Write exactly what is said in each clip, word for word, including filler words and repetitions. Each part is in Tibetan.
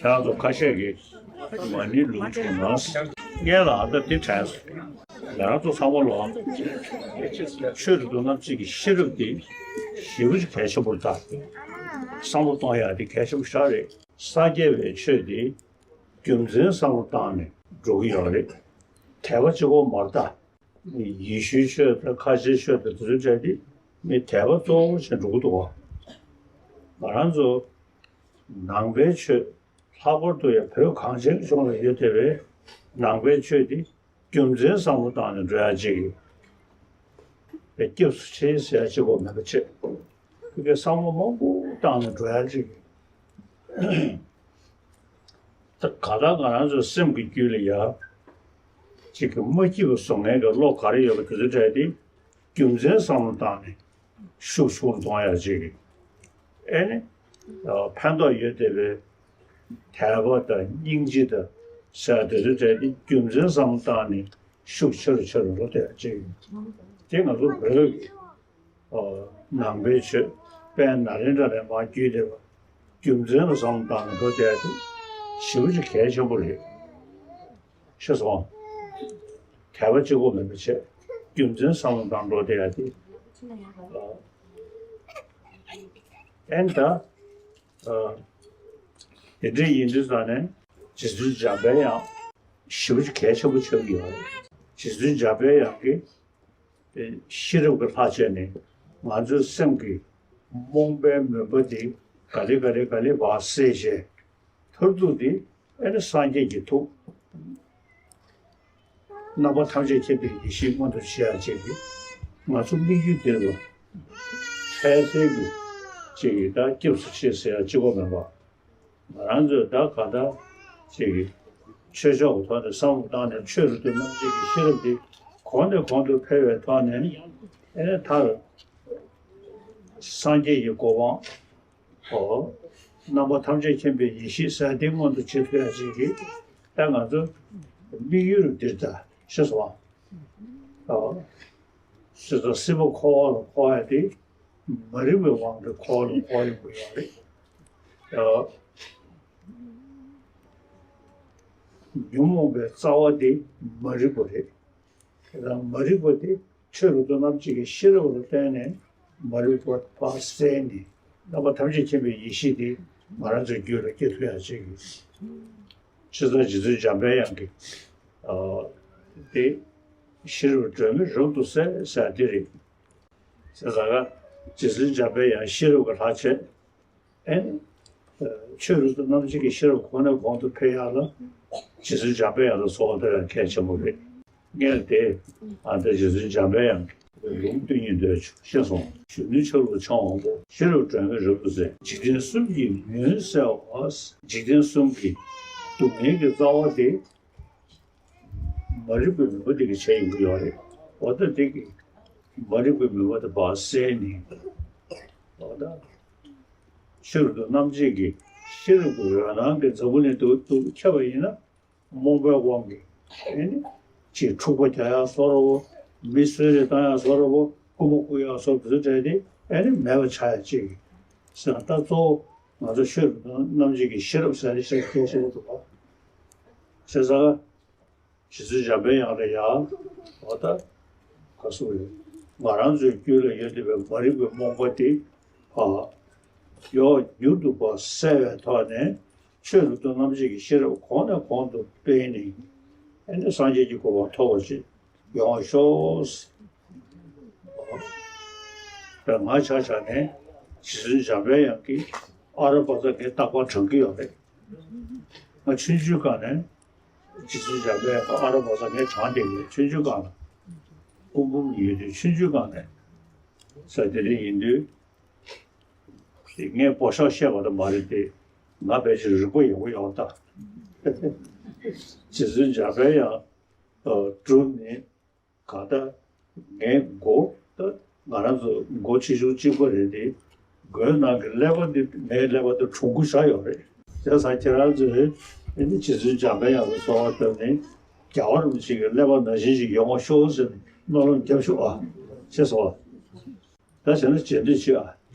ཁྱེད་རང་ཚོ་ཁ་ཤས་ཀྱིས་མ་ཎི་ལུང་བྱུང་ན། སྔོན་ལ་ཨ་ད་འདི་དྲན་སོང་། ང་རང་ཚོ་ཚང་མ་ལོ། ཆོས་རིག་འདུ་རྣམ་གཅིག་གི་ཤེས་རབ་འདི་ཞེ་པོ་ཅིག་གལ་ཆེན་པོ་རེད་ད། བསམ་བློ་གཏོང་ཡག་འདི་གལ་ཆེན་པོ་ཞིག་རེད། སངས་རྒྱས་པའི་ཆོས་འདི་རྒྱུ་མཚན་བསམ་བློ་བཏང་ནས་འགྲོ་གི་ཡོད་རེད། དད་པ་གཅིག་པོ་མ་རེད་ད། ཡེ་ཤུའི་ཆོས་དང་ཁ་ཆེའི་ཆོས་དང་དེ་ཚོའི་གྲས་དེ་མི་དད་པ་གཙོ་བོ་བྱས་འགྲོ་གི་འདུག་བ། ང་རང་ཚོ་ནང་པའི་ཆོས་ལྷག་པར་དུ་ཡང་བོད་གངས་ཅན་གྱི་ལྗོངས་ལ་ཡོད་བསྡད་པའི་ནང་པའི་ཆོས་དེ་རྒྱུ་མཚན་བསམ་བློ་བཏང་ནས་འགྲོ་ཡ་གཅིག་གི་སྐྱབས་སུ་མཆི་ཟེར་ཡ་གཅིག་པོ་མེད་པ་བྱས། ཁོ་གི་བསམ་བློ་མང་པོ་བཏང་ནས་འགྲོ་ཡ་གཅིག་གི། ད་ག་ད་ང་རང་ཚོའི་སེམས་ཀྱི་རྒྱུད་ལ་ཡ། གཅིག་གི་མ་སྐྱིད་པ་བཟོ་མཁན་གྱི་བློ་ག་རེ་ཡོད་པ་དེ་ཚོའི་གྲས་དེ་རྒྱུ་མཚན་བསམ་བློ་བཏང་ནས་ཤུགས་ཆུང་རུ་གཏོང་ཡག་ཅིག་གི། ཨེ་ནི། ཕན་ཐོགས་ཡོད་བསྡད་པའི་དད་པ་དང་སྙིང་རྗེ་དང་ཟེར་དེ་ཚོའི་གྲས་དེ་རྒྱུ་མཚན་བསམ་བློ་བཏང་ནས་ཤུགས་ཆེ་རུ་ཆེ་རུ་འགྲོ་བསྡད་ཡག་ཅིག་གི། དེ་ང་ཚོ་བོད་ཀྱི། ནང་པའི་ཆོས་དཔལ་ནཱ་ལེནྡྲ་ནས་མར་བརྒྱུད་བསྡད་པ་རྒྱུ་མཚན་ལ་བསམ་བློ་བཏང་ནས་འགྲོ་བསྡད་ཡ་དེ་ཞེ་པོ་ཅིག་གལ་ཆེན་པོ་རེད། ཤེས་སོང་། དད་པ་གཅིག་པོ་མིན་པ་བྱས་རྒྱུ་མཚན་བསམ་བློ་བཏང་འགྲོ་བསྡད་ཡ་དེ། ཨེ་ནི་ད། དེ་འདྲ་ཡིན་དུས་ཙང་ནས་རྗེ་བཙུན་འཇམ་པའི་དབྱངས་ཞེ་པོ་ཅིག་གལ་ཆེན་པོ་ཆགས་ཀྱི་ཡོད་རེད། རྗེ་བཙུན་འཇམ་པའི་དབྱངས་ཀྱིས། ཤེས་རབ་ཀྱི་ལྷ་བྱས་ནས་ང་ཚོའི་སེམས་ཀྱི་རྨོངས་པའི་མུན་པ་འདི་ག་ལེ་ག་ལེ་ག་ལེ་བར་བསལ་བྱས། མཐར་ཐུག་འདི་ཨེ་ནི་སངས་རྒྱས་ཀྱི་ཐུགས། རྣམ་པ་ཐམས་ཅད་མཁྱེན་པའི་ཡེ་ཤེས་མངོན་དུ་བྱེད་ཡག་ཅིག་གིས་ང་ཚོ་དམིགས་ཡུལ་འདི་ལ་འཕྲལ་སེལ་གྱི་ཅིག་གིས་ད་སྐྱབས་སུ་མཆི་ཟེར་ཡག་གཅིག་པོ་མིན་པ། ང་རང་ཚོས་ད་ག་ད་ཅིག་གི་ཆོས་ཕྱོགས་ཀྱི་ཐོག་ནས་བསམ་བློ་བཏང་ནས་ཆོས་རིག་འདུ་རྣམ་གཅིག་གི་ཤེས་རབ་འདི་གོང་ནས་གོང་དུ་འཕེལ་བའི་ཐོག་ནས་ཨེ་ནས་མཐར་སངས་རྒྱས་ཀྱི་གོ་འཕང་འོ་རྣམ་པ་ཐམས་ཅད་མཁྱེན་པའི་ཡེ་ཤེས་ཟེར་འདི་མངོན་དུ་བྱེད་ཐུབ་ཡ་ཅིག་གི་ད་ང་ཚོ་དམིགས་ཡུལ་འདིར་ད་ཤེས་སོང་ཨ། ཨོ། སྲིད་པ་འཁོར་བ་ལ་འཁོར་ཡ་དེ། མ་རིག་པའི་དབང་གིས་འཁོར་བ་ལ་འཁོར་ཡོང་གི་ཡོད་རེད། ཨོ། ཉོན་མོངས་པའི་རྩ་བ་དེ་མ་རིག་པ་རེད། དེ་དང་མ་རིག་པ་དེ་ཆོས་རབ་ཏུ་རྣམ་འབྱེད་ཀྱི་ཤེས་རབ་ལ་བརྟེན་ནས་མ་རིག་པ་ཕར་བསལ་ནས་རྣམ་པ་ཐམས་ཅད་མཁྱེན་པའི་ཡེ་ཤེས་དེ་ང་རང་ཚོའི་རྒྱུད་ལ་སྐྱེ་ཐུབ་ཡ་བྱེད་ཀྱི་ཡོད། ཕྱི་ས་རྗེ་བཙུན་འཇམ་པའི་དབྱངས་ཀྱིས་ཨ་དེ་ཤེས་རབ་སྒྲོན་མེ་རབ་ཏུ་གསལ་ཟེར་དེ་རེད། ཟེར་ས་ག་རྗེ་བཙུན་འཇམ་པའི་དབྱངས་ཤེས་རབ་ཀྱི་ལྷ་བྱས། ཨེ། ཆོས་རབ་ཏུ་རྣམ་འབྱེད་ཀྱི་ཤེས་རབ་གོང་ནས་གོང་དུ་འཕེལ་ཡག་ལ། རྗེ་བཙུན་འཇམ་པའི་དབྱངས་ལ་གསོལ་བ་འདེབས་ཡག་གལ་ཆེན་པོ་རེད། སྔོན་དེ། ཨ་ད་རྗེ་བཙུན་འཇམ་པའི་དབྱངས་ཀྱིས་ལུང་བསྟན་ནས་སྡོད་ཆོག་ཤེས་སོང་། གཞོན་ནུ་ཆ་ལུགས་འཆང་དབང་པོ་ཤེས་རབ་སྒྲོན་མེ་རབ་ཏུ་གསལ། འཇིག་རྟེན་གསུམ་གྱི་མུན་བསལ་བ། འཇིག་རྟེན་གསུམ་གྱི་སྡུག་བསྔལ་གྱི་རྩ་བ་དེ། མ་རིག་པའི་མུན་པ་དེ་གིས་བྱས་ཡོང་གི་ཡོད་རེད། འོ་ད་དེ་གིས་མ་རིག་པའི་མུན་པ་དེ་ཕར་བསལ་ནས། འོ་ད་ཆོས་རབ་ཏུ་རྣམ་འབྱེད་ཀྱི་ཤེས་རབ་ཀྱི་འོད་སྣང་གིས་འཛམ་བུ་གླིང་དུ་ཁྱབ་པ་ཡིན་ན། རྨོངས་པའི་དབང་གིས་ཨེ་ནི་ཅིག་འཁྲུག་པ་རྒྱག་ཡག་བཟོ་འདྲ་བོ། མི་གསོད་རེས་བཏང་ཡག་བཟོ་འདྲ་བོ། རྐུ་མ་རྐུ་ཡག་བཟོ་འདྲ་བོ་དེ་ཚོ་གྲས་དེ་ཨེ་ནི་མེད་པ་ཆགས་ཡག་ཅིག་ཟེར་ན། ད་གཙོ་བོ་ང་ཚོ་ཆོས་རབ་ཏུ་རྣམ་འབྱེད་ཀྱི་ཤེས་རབ་ཟེར་ནས་བཤད་མཁན་ཞིག་འདུག་ག་ཟེར་ས་ག་རྗེ་བཙུན་འཇམ་པའི་དབྱངས་ལ་ཡང་འོ་ད་ག་སུ་རེད། ང་རང་ཚོའི་རྒྱུད་ལ་ཡོད་བསྡད་པའི་མ་རིག་པའི་རྨོངས་པ་དེ་ཕར་མགྱོགས་མྱུར་དུ་ཕར་བསལ་བའི་ཐོག་ནས་ཆོས་རབ་ཏུ་རྣམ་འབྱེད་ཀྱི་ཤེས་རབ་གོང་ནས་གོང་དུ་སྤེལ་ནས་ཨེ་ནི་སངས་རྒྱས་ཀྱི་གོ་འཕང་ཐོབ་པ་ཞིག་ཡོང་བ་ཤོག་ད་ང་ཆ་བཞག་ནས་རྗེ་བཙུན་འཇམ་པའི་དབྱངས་ཀྱི་ཨ་རོ་པ་ཙ་ངས་རྟག་པར་བགྲང་གི་ཡོད་རེད། ང་ཆུང་ཆུང་སྒང་ནས་རྗེ་བཙུན་འཇམ་པའི་དབྱངས་ཀྱི་ཨ་རོ་པ་ཙ་ངས་བགྲང་བསྡད་ཡོད། ཆུང་ཆུང་སྒང་ལ་སྐུ་འབུམ་ཡོད་དུས་ཆུང་ཆུང་སྒང་ནས་ས་དེ་རིང་ཡིན་དུས་ངས་པོ་ཤོག་བཤད་པ་དང་མ་རེད་དེ། ང་ཕལ་ཆེར་རིག་པ་ཡག་པོ་ཡོད་ད། རྗེ་བཙུན་འཇམ་པའི་དབྱངས་སྒྲུབ་ནས། གང་ལྟར་ངའི་མགོ་ད་ང་རང་ཚོ་མགོ་ཆེ་ཆུང་གཅིག་པ་རེད་དེ། མགོའི་ནང་གི་ཀླད་པ་འདི་ངའི་ཀླད་པ་དང་གྲུང་པོ་ཆགས་ཡོད་རེད། བྱས་ཙང་ཁྱེད་རང་ཚོས་ཨེ་ནི་རྗེ་བཙུན་འཇམ་པའི་དབྱངས་ལ་གསོལ་བ་བཏབ་ནས་རྒྱལ་བ་རིན་པོ་ཆེ་གི་ཀླད་པ་ནང་བཞིན་ཞིག་ཡོང་བ་ཤོག་ཟེར་ནས་སྨོན་ལམ་རྒྱབ་ཤོག་ཨ། ཤེས་སོང་ཨ། ད་བྱས་ན་རྗེས་ཟློས་བྱེད་ཨ།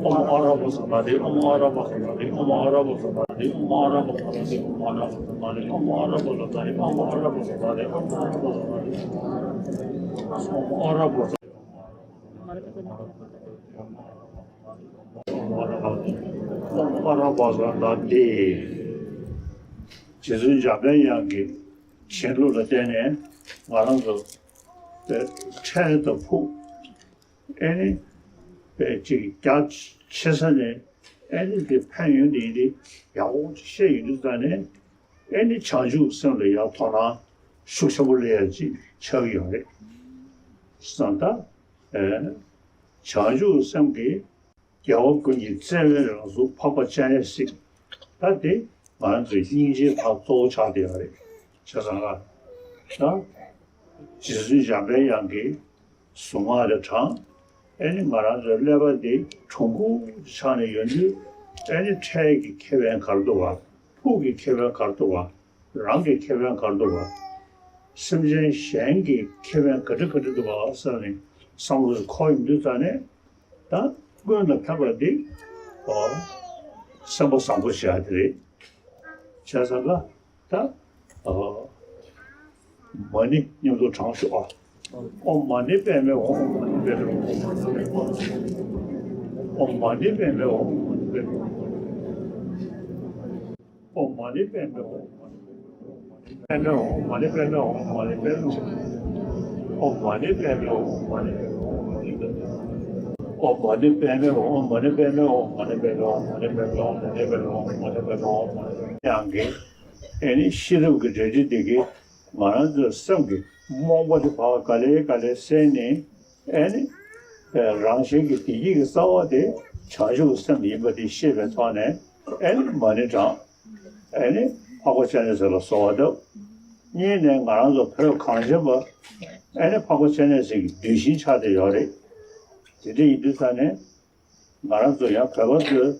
ཨོཾ་ཨ་ར་པ་ས་ཏྭ་ཏི། ཨོཾ་ཨ་ར་པ་ས་ཏྭ་ཏི། ཨོཾ་ཨ་ར་པ་ས་ཏྭ་ཏི། ཨོཾ་ཨ་ར་པ་ས་ཏྭ་ཏི། ཨོཾ་ཨ་ར་པ་ས་ཏྭ་ཏི། ཨོཾ་ཨ་ར་པ་ས་ཏྭ་ཏི། ཨོཾ་ཨ་ར་པ་ས་ཏྭ་ཏི། ཨོཾ་ཨ་ར་པ་ས་ཏྭ་ཏི། ཨོཾ་ཨ་ར་པ་ས་ཏྭ་ཏི། རྗེ་བཙུན་འཇམ་པའི་དབྱངས་ཀྱི་བྱིན་རླབས་ལ་བརྟེན་ནས་ང་རང་ཚོ་འཕྲལ་དང་ཕུགས། ཨེ་ནི། པའི་ཅིག་རྒྱ་ཆེ་ས་ནས་ཨེ་ནི་དེ་ཕན་ཡོན་དེ་ཡིན་དེ་ཡག་པོ་བཤད་ཡོང་དུས་ཙང་ནས་ཨེ་ནི་བྱང་ཆུབ་སེམས་ལ་ཡང་དོ་སྣང་ཤུགས་ཆེན་པོ་སླེབས་ཡ་ཅིག་ཆགས་ཀྱི་ཡོད་རེད་བསམ། ད་ཨེ་བྱང་ཆུབ་སེམས་ཀྱི་རྒྱལ་བ་ཀུན་གྱི་བརྩེ་བའི་རང་གཟུགས་འཕགས་པ་སྤྱན་རས་གཟིགས། ད་དེ་ང་རང་ཚོའི་སྙིང་རྗེའི་ཕར་གཙོ་བོ་ཆགས་བསྡད་ཡོད་རེད། བྱས་ཙང་ང་ད་རྗེ་བཙུན་འཇམ་པའི་དབྱངས་ཀྱི་གཟུངས་སྔགས་དེ་བགྲངས། ཨེ་ནི་ང་རང་ཚོའི་ཀླད་པ་འདི་གྲུང་པོ་ཆགས་ནས་ཡོང་དུས། ཨེ་ནི་འཕྲལ་གྱི་ཁེ་ཕན་ག་རེ་འདུག་ག་ཕུགས་ཀྱི་ཁེ་ཕན་ག་རེ་འདུག་ག་རང་གི་ཁེ་ཕན་ག་རེ་འདུག་ག་སེམས་ཅན་གཞན་གྱི་ཁེ་ཕན་ག་འདྲ་ག་འདྲ་འདུག་ག་ཟེར་ནས་བསམ་བློ་འཁོར་ཡོང་དུས་ཙང་ནས། ད་ཀུན་ལ་ཕན་པ་འདི་ཨོ་སེམས་པ་བཟང་པོ་བྱེད་ཡ་དེ་རེད། བྱས་ཙང་ལ་ད་ཨོ་མ་ཎི་མཉམ་དུ་བགྲང་ཤོག་ཨ། ཨོཾ་མ་ཎི་པདྨེ་ཧཱུྃ། ཨོཾ་མ་ཎི་པདྨེ་ཧཱུྃ། ཨོཾ་མ་ཎི་པདྨེ་ཧཱུྃ། ཨོཾ་མ་ཎི་པདྨེ་ཧཱུྃ། ཨོཾ་མ་ཎི་པདྨེ་ཧཱུྃ། ཨོཾ་མ་ཎི་པདྨེ་ཧཱུྃ། ཨོཾ་མ་ཎི་པདྨེ་ཧཱུྃ། ཨོཾ་མ་ཎི་པདྨེ་ཧཱུྃ། ཨོཾ་མ་ཎི་པདྨེ་ཧཱུྃ། ཨོཾ་མ་ཎི་པདྨེ་ཧཱུྃ། ཨོཾ་མ་ཎི་པདྨེ་ཧཱུྃ། ཨོཾ་མ་ཎི་པདྨེ་ཧཱུྃ། ཨོཾ་མ་ཎི་པདྨེ་ཧཱུྃ། ཨོཾ་མ་ཎི་པདྨེ་ཧཱུྃ། ཨོཾ་མ་ཎི་པདྨེ་ཧཱུྃ། ཡང་གི་ཨེ་ནི་ཤེས་རབ་ཀྱི་འགྲེལ་བྱེད་འདི་གིས་ང་རང་ཚོའི་སེམས་ཀྱི་རྨོངས་པ་དེ་ཕར་ག་ལེ་ག་ལེ་སེལ་ནས། ཨེ་ནི། རང་གཞན་གྱི་བདེ་སྐྱིད་ཀྱི་རྩ་བ་དེ་བྱང་ཆུབ་སེམས་ཡིན་པ་དེ་ཤེས་པའི་ཐོག་ནས། ཨེ་ནི་མ་ཎི་བགྲང་། ཨེ་ནི་འཕགས་པ་སྤྱན་རས་གཟིགས་ལ་གསོལ་བ་བཏབ། གཉིས་ནས་ང་རང་ཚོ་བོད་གངས་ཅན་པ། ཨེ་ནི་འཕགས་པ་སྤྱན་རས་གཟིགས་ཀྱི་གདུལ་ཞིང་ཆགས་བསྡད་ཡོད་རེད། དེ་འདྲ་ཡིན་དུས་ཙང་ནས། ང་རང་ཚོ་ཡང་བོད་པ་ཚོས་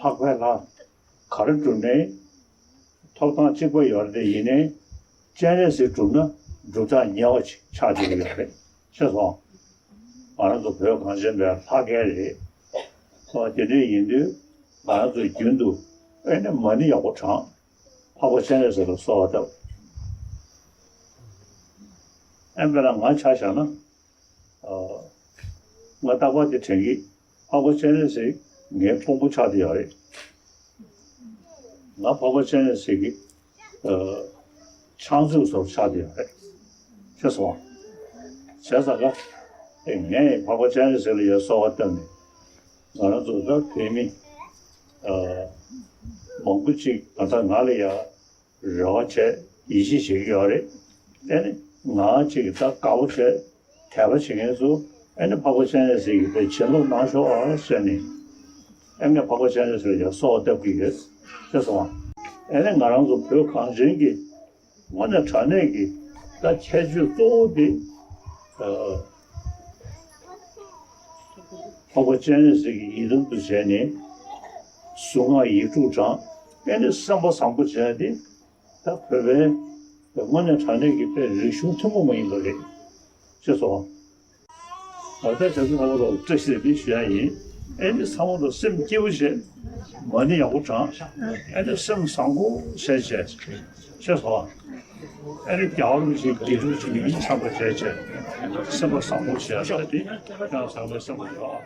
ལྷག་པའི་ལྷ་ག་རེ་བསྒྲུབས་ནའི་ཐོབ་ཐང་གཅིག་པ་ཡོད་རེད། དེ་ཡིན་ནའི་སྤྱན་རས་གཟིགས་བསྒྲུབས་ན་སྒྲུབ་ཐག་ཉེ་བ་ཅིག་ཆགས་བསྡད་ཀྱི་ཡོད་རེད། ཤེས་སོང་། ང་རང་ཚོ་བོད་གངས་ཅན་པའི་ལྷ་སྐལ་རེད། ཨོ་དེ་འདྲ་ཡིན་དུས་ང་རང་ཚོས་རྒྱུན་དུ་ཨེ་ནི་མ་ཎི་ཡག་པོ་བགྲང་། འཕགས་པ་སྤྱན་རས་གཟིགས་ལ་གསོལ་བ་བཏབ། ཨེ་དཔེར་ན་ང་ཆ་བཞག་ན། ཨ། ང་རྟག་པར་དེ་དྲན་གྱི། འཕགས་པ་སྤྱན་རས་གཟིགས་ངའི་ཕུང་པོ་ཆགས་བསྡད་ཡོད་རེད། ང་འཕགས་པ་སྤྱན་རས་གཟིགས་ཀྱི། ཨ། ཕྱག་མཛུབ་ཚོར་ཆགས་བསྡད་ཡོད་རེད། ཤེས་སོང་། བྱས་ཙང་ཀ་ཨེ་ངས་འཕགས་པ་སྤྱན་རས་གཟིགས་ལ་ཡ་གསོལ་བ་བཏབ་ནས། ང་རང་ཚོ་ད་བོད་མི། ཨ། མང་པོ་ཅིག་ད་ལྟ་ང་ལ་ཡ། རེ་བ་བྱས་ཡིད་ཆེས་བྱེད་ཀྱི་ཡོད་རེད། ཨེ་ནི་ང་གཅིག་ད་དགའ་པོ་བྱས་དད་པ་བྱེད་མཁན་ཚོ། ཨེ་ནི་འཕགས་པ་སྤྱན་རས་གཟིགས་ཀྱི་དཔེ་བྱིན་རླབས་གནང་ཤོག་ཨ་ཟེར་ནས། ཨེ་ངས་འཕགས་པ་སྤྱན་རས་གཟིགས་ལ་ཡང་གསོལ་བ་བཏབ་ཀྱི་ཡོད། ཤེས་སོང་ཨ། ཨེ་ནི་ང་རང་ཚོ་བོད་གངས་ཅན་གྱི་དངོས་གནས་དྲང་གནས་ཀྱི་ད་ཁྱད་ཆོས་གཙོ་བོ་དེ། ཨ། འཕགས་པ་སྤྱན་རས་གཟིགས་ཀྱི་ཡི་དམ་དུ་བྱས་ནས་གཟུངས་སྔགས་ཡིག་དྲུག་བགྲང་། ཨེ་ནི་སེམས་པ་བཟང་པོ་བྱས་ཏེ། ད་བོད་པའི་དངོས་གནས་དྲང་གནས་ཀྱི་དཔེ་རིག་གཞུང་ཐུན་མོང་མ་ཡིན་པ་རེད། ཅེས་སོ། ད་ལྟ་བྱ་ཚུལ་ལྷ་མོ་ལ་བཀྲ་ཤིས་བདེ་ལེགས་ཞུ་ཡ་ཡིན། ཨེ་ནི་ཚང་མ་ལ་སེམས་སྐྱིད་པོ་བྱེད། མ་ཎི་ཡག་པོ་བགྲང་། ཨེ་ནི་སེམས་བཟང་པོ་བྱས་བྱས། ཅེས་སོ། ཨེ་ནི་རྒྱལ་བ་རིན་པོ་ཆེའི་དགེ་ཕྲུག་ཅིག་ཡིན་ཆགས་པ་བྱས་བྱས། སེམས་པ་བཟང་པོ་བྱས་ས་དེ་ཡང་ཚང་མའི་སེམས་ལ་ཡོད།